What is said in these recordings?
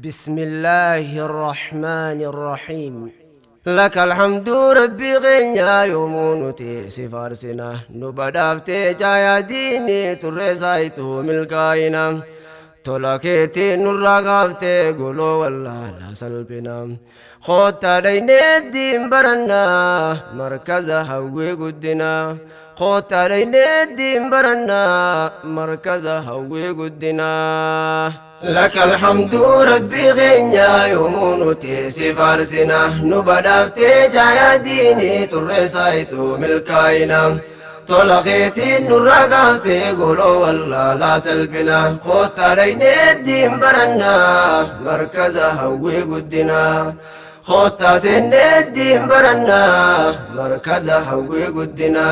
بسم الله الرحمن الرحيم. لك الحمد ربي غنيا يومونتي سفارسنا نبدافتي جايا ديني ترسايتو ملكاينا تلقيتي نراغافتي قولوا والله لا سلبنا خوتا دين الدين برنا مركز هوي قدنا خوتا دين الدين برنا مركز هوي قدنا. لك الحمد ربي غنيا يومونتي سفارسنا نبدافتي جايا ديني ترسايتو ملكاينا تلقيتي نراغافتي قولوا والله لا سلبنا خوتا دين الدين برنا مركز هوي قدنا خوتا سن الدين برنا مركز هوي قدنا.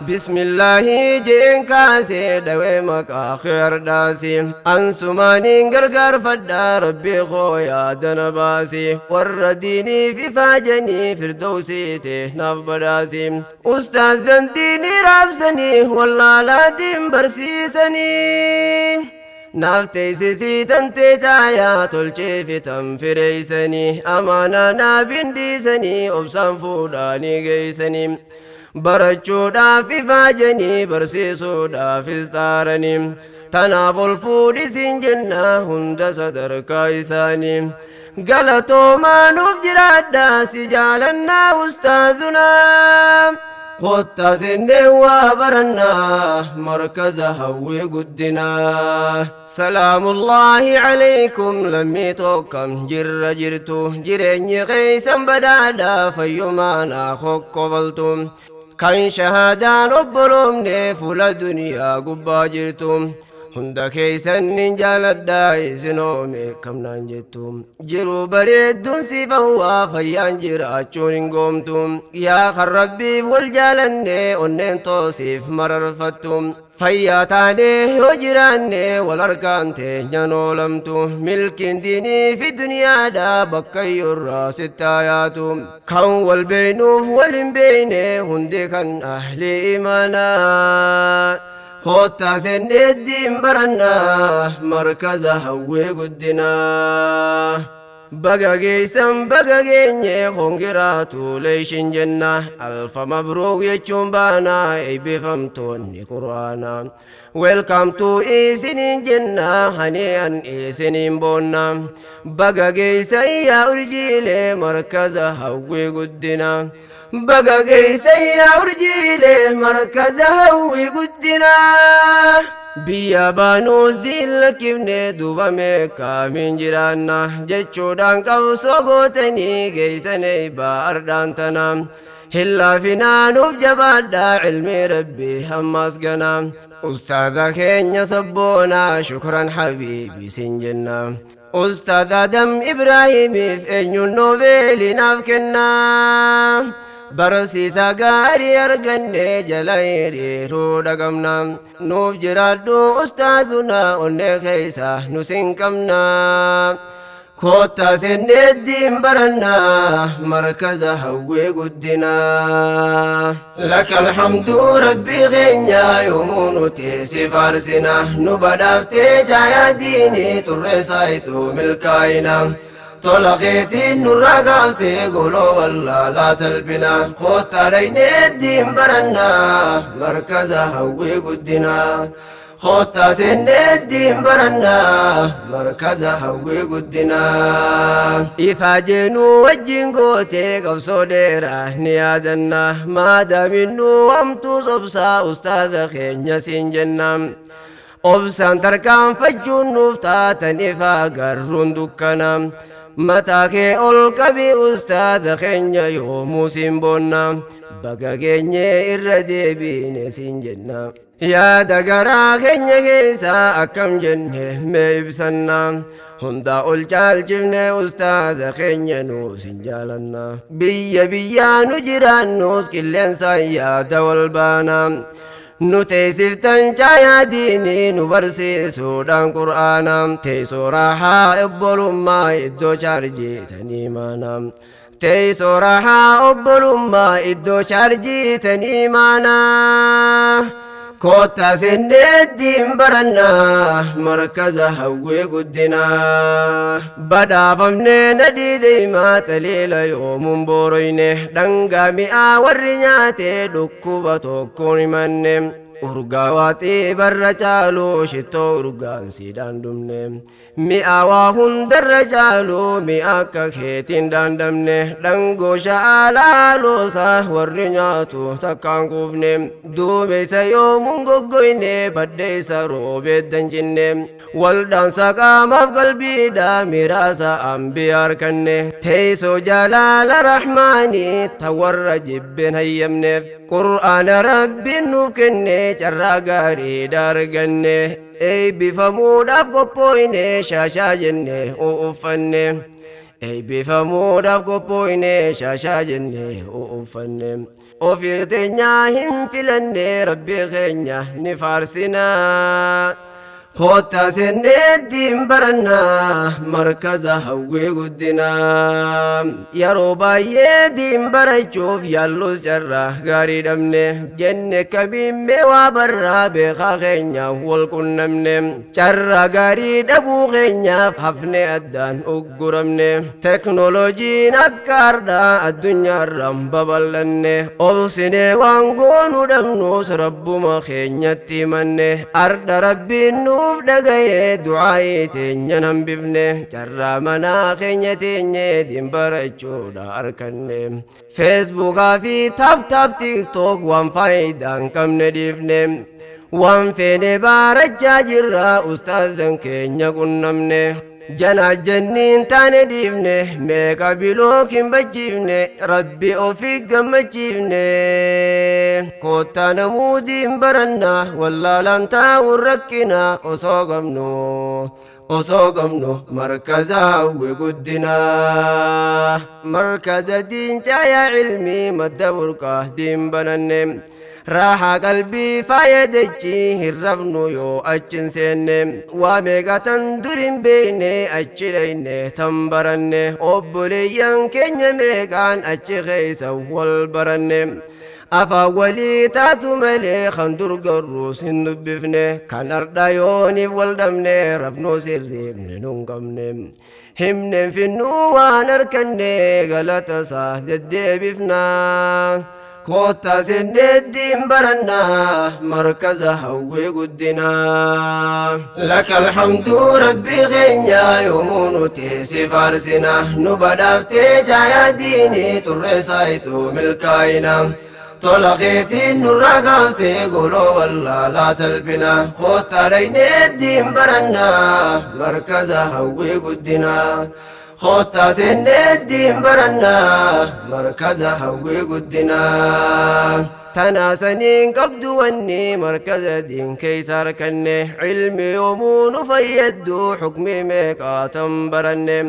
بسم الله جين كاسي دوي مكا خير داسي أنسماني غرغر فدا ربي خويا دنباسي ورديني في فاجني فردوسي تهنف بداسي أستاذ ديني رابسني والله لا دين برسيسني نافتي سيسي تنتي جايا تلشي في تنفريسني أمانا نابين ديسني أبسان فوداني جيسني برچودا في فاجني برسيسودا في ستارني تنافل فودي سنجنة هند صدر كايساني غلطو ما نفجرادا سجالنا أستاذنا خوتا سنة وبرنا مركز هوي قدنا. سلام الله عليكم لمي توكم جر جرتو جريني غيسا بدادا فيمانا خقبلتم كان شهادان أبلومني فول الدنيا قبا جرتم hunda keessan nin jaaladha isinoome kamnaan jettu jiruu bareedduun siifan waa fayyaan jiraachuun hin goomtu yaa kan rabbiif wal jaalanne onneen toosiif mararfattu fayyaa taanee yoo jiraanne wal harkaan teenyaan oolamtu milkiin diinii fi duniyaadha bakka iyyurraa sitti yaatu kan wal beeynuuf wal hin beeyne hundi kan ahli imaanaa خوتا سن الدين برنا مركز هوي قدنا بقى جيسن بقى جيني خونجراتو ليشن جنة ألف مبروك يجون بانا اي بفهمتوني قرآنا ويلكم تو إيسنين جنة هنيئا إيسنين بونا بقى جيسن يا أرجيلي مركز هوي قدنا بقى جيسن يا أرجيلي مركز هوي قدنا بيا بانوس دين لكبني دوبا ميكا من جيرانا جتشودان قوسو قوتني جيسني باردانتنا هلا فينا نوف جبادا علمي ربي هماس قنا أستاذ كينيا صبونا شكرا حبيبي سنجنا أستاذ آدم إبراهيم في إنيو نوبيلي نافكنا برسيسا غاري أرغني جلايري رودا قمنا نوف جرادو أستاذنا أني خيسا نسين كمنا خوتا سن الدين برنا مركز هوي قدنا. لك الحمد ربي غنيا يومونتي سفارسنا نبدافتي جايا ديني ترسايتو ملكاينا تلقيتي نراغافتي قولوا والله لا سلبنا خوتا دين الدين برنا مركز هوي قدنا خوتا سن الدين برنا مركز هوي قدنا. إفاجنو وجنقوتي قبصو ديرا نيادنا ما دامنو وامتو صبصا أستاذ خينيا سنجنا أبسان تركان فجون نفتاتا إفا قرون دكنا متاكي ألقبي أستاذ خينيا يومو سنبونا بقى خينيا إردي بيني سنجنا يا دقرا خينيا خيسا أكم جنة ميبسنا هندا ألجال جبني أستاذ خينيا نو سنجالنا بيا بيا نجران نوس كلين سيادة والبانا نتيسفتن جايا ديني نبرسي سودان قرآنا تيسو راحة أبولما إدو شارجي تنيمانا تيسو راحة أبولما إدو شارجي تنيمانا. Koottaa seenneettiin barannaa markaza hawwii guddinaa. Badhaafamnee nadii deemaa xaliila yoomuun booroyne dhangaa mi'aa warri nyaate dhukkuba tokkoon himanne. Urgaa waaxii barra caalu shittoo urgaan siidhaan dhumne. Mi'a waa hundarra caalu mi'a akka keetiin daandamne. Dhangoo sha'aalaa loosaa warri nyaatu takkaan kuufne. Duumessa yoomuun goggoyne baddeessa roobeeddan cinne. Waldhaansa qaamaaf qalbiidha miraasa ambiyaa harkanne. Teessoo jalaala rahmaanii ta warra jibbeen hayyamneef. Qur'aana rabbiin nuuf kenne carraa gaariidha arganne. Eebbifamuudhaaf qophooyne shaashaa jenne uffanne. Eebbifamuudhaaf qophooyne shaashaa jenne uffanne. Ofii teenyaa hin filanne rabbii keenya ni faarsinaa. Koottaa seenneettiin barannaa markaza hawwii guddinaa. Yeroo baay'ee diin barachuuf yaallus carraa gaarii dhabne. Jenne kamiimmee waa barraa beekaa keenya wal qunnamne. Carraa gaarii dhabuu keenyaaf hafne addaan ugguramne. Teknooloojiin akka hardhaa addunyaarra babal'anne. Obsinee waan goonuu dhabnus rabbuma keenyatti himanne. Arda rabbiin nu nuuf dhagayee du'aayii teenyan hambifne. Carraa manaa keenya teenyee diin barachuudha arkanne. Feesbuukaa fi taap tiiktook waan faayidaa hin qabne dhiifne. Waan feene baarachaa jirra ustaazan keenya qunnamne. Jana janniin taane dhiifne meeqa bilook hin bachiifne rabbi ofii gammachiifne. Koottaa namuutiin barannaa wallaalaan taa'uun rakkina osoo qabnu osoo qabnu markaza hawwi guddinaa. Markaza diin caayaa ilmii madda burqaa diin bananne. Raaxaa qalbii faayadachi hin rafnu yoo achi hin seenne. Waa meeqa tan dur hin beekne achi dhayne tan baranne. Obboleeyyan keenya meeqaan achi keessa wal baranne. Afaan walii taatu malee kan dur garruus hin dubbifne. Kan ardha yooniif wal dhabne rafnuus hirriibne nun qabne. Himneen finnuu waan arkanne galata isaa deddeebifnaa. Koottaa seenneettiin barannaa markaza hawwii guddinaa. Laka alhamdu rabbi keenya yoomuu nuti si faarsina. Nu badhaaftee caayaa diinii turre saayituu milkaa'ina. Tola keetiin nurraa kaaftee goloo wallaalaa salphina. Koottaa dhayneettiin barannaa markaza hawwii guddinaa. Koottaa seenneettiin barannaa markaza hawwii guddinaa. Tanaasaniin qabdu wanni markaza diin keessa harkanne. Ilmi yoomuu nu fayyaddu xukmii meeqaa tan baranne.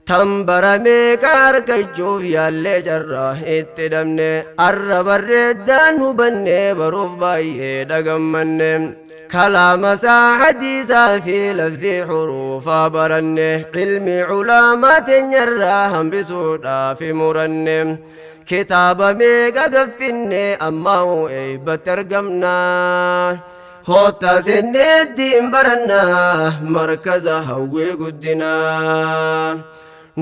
Tan baramee kan argachuuf yaallee carraa itti dhabne. Arra barreeddaan hubanne baruuf baay'ee dhagammanne. Kalaama isaa hadiisaa fi lafzii xuruufaa baranne. Ilmi culamaa teenyarraa hambisuudhaaf muranne. Kitaaba meeqa gaffinne ammaa eebbatti argamnaa. Koottaa seenneettiin barannaa markaza hawwii guddinaa.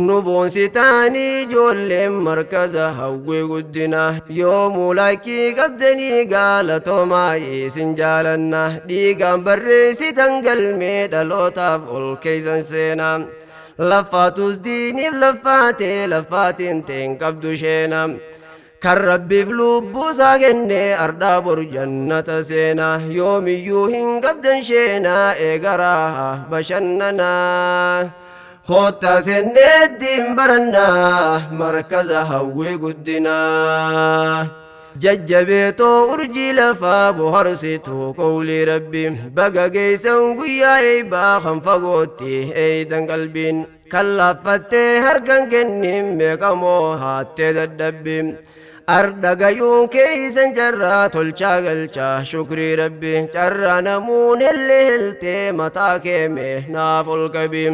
Nu boonsitaanii ijoolleen markaza hawwii guddinaa. Yoomuu lakkii qabdanii galatoomaa isin jaalanna. Dhiigaan barreessitan galmee dhalootaaf ol keeysan seenaa. Laffaatus diiniif laffaatee laffaatiin teen qabdu sheena. Kan rabbiif lubbuusaa kenne ardaa boru jannata seenaa. Yoomiyyuu hin qabdan sheenaa eegaraa bashannanaa. Koottaa seenneettiin barannaa markaza hawwii guddinaa. Jajjabeetoo urjii lafaa bohaarsituu qawlii rabbi. Baga geessan guyyaa eebbaa kan fagootti eeydan qalbiin. Kan laaffattee harkan kennin meeqamoo haattee dadhabbi. Arda gayuun keeysan carraa tolchaa galchaa shukrii rabbi. Carraa namuun helle heltee mataa keeme naaf ol qabi.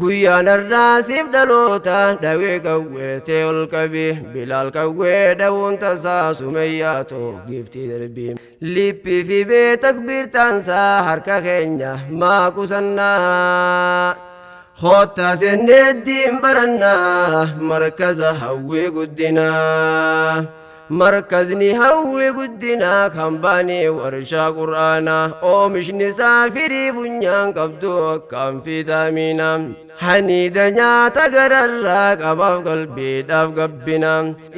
Guyyaan har'aasiif dhaloota dhawee qawweetee ol qabi Bilaal qawwee dhawuun tasaa Sumayyaatoo giiftii darbi Lippii fi beetakbiirtaansaa harka keenya maa qusannaa Kottaa seennee barannaa markaza hawwii guddinaa Markazni hawwii guddinaa kan baanee warshaa qur'aanaa oomishni isaa firii funyaan qabdu akkaan fiitaamiina haniida nyaata gararraa qabaaf qalbiidhaaf gabbina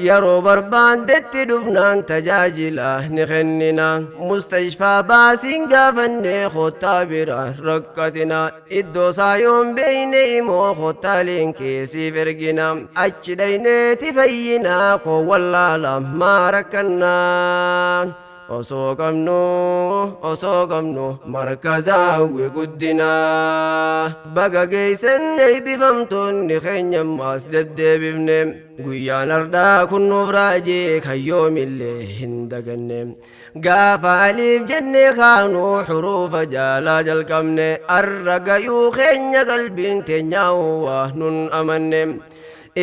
yeroo barbaandetti dhufnaan tajaajila ni kennina mustashfaa baasiin gaafannee kottaa bira rakkatina iddoo isaa yoon beeyne imoo kottaa liinkeesiif ergina achi dhayneeti fayyinaa koo wallaala maa rakkannaa osoo qabnu osoo qabnu markaza hawwii guddinaa baga geeysan eebbifamtoonni keenya ammaas deddeebifne guyyaan ardhaa kun nuuf raajee kayyoomillee hin daganne gaafa aliif jennee kaanuu xuruufa jaalaa jalqabne arra gayuu keenya qalbiin teenyaa waa nun amanne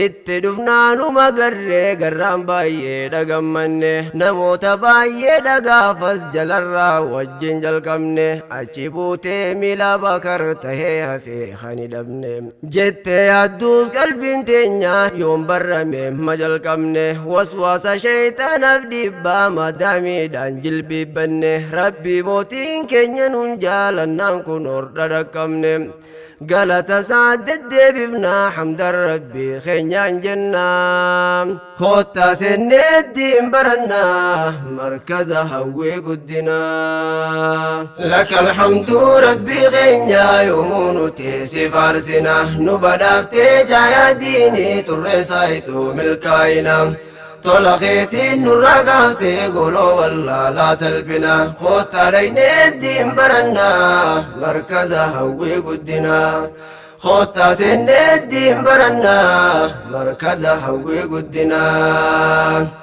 itti dhufnaanuma garree garraan baay'ee dhagammanne namoota baay'ee dhagaafas jalarraa wajjin jalqabne achi buutee miila bakar tahee hafee hani dhabne jettee yaadduus qalbiin teenya yoon barrame ma jalqabne waswaasa sheeyxaanaaf dhiibbaa madaamiidhaan jilbiibbanne rabbii mootiin keenya nun jaalannaan kun hordha dhaqqabne galata isaa deddeebifnaa hamdan rabbii keenyaan jennaa kottaa seenneettiin barannaa markaza hawwii guddinaa laka alhamdu rabbii keenyaa yoomuu nuti si faarsina nu badhaaftee jaayaa diinii turre saayituu milkaa'ina tola keetiin nurraa gaaftee goloo wallaalaa salphina kottaa dhayneettiin barannaa markaza hawwii guddinaa kottaa seenneettiin barannaa markaza hawwii guddinaa.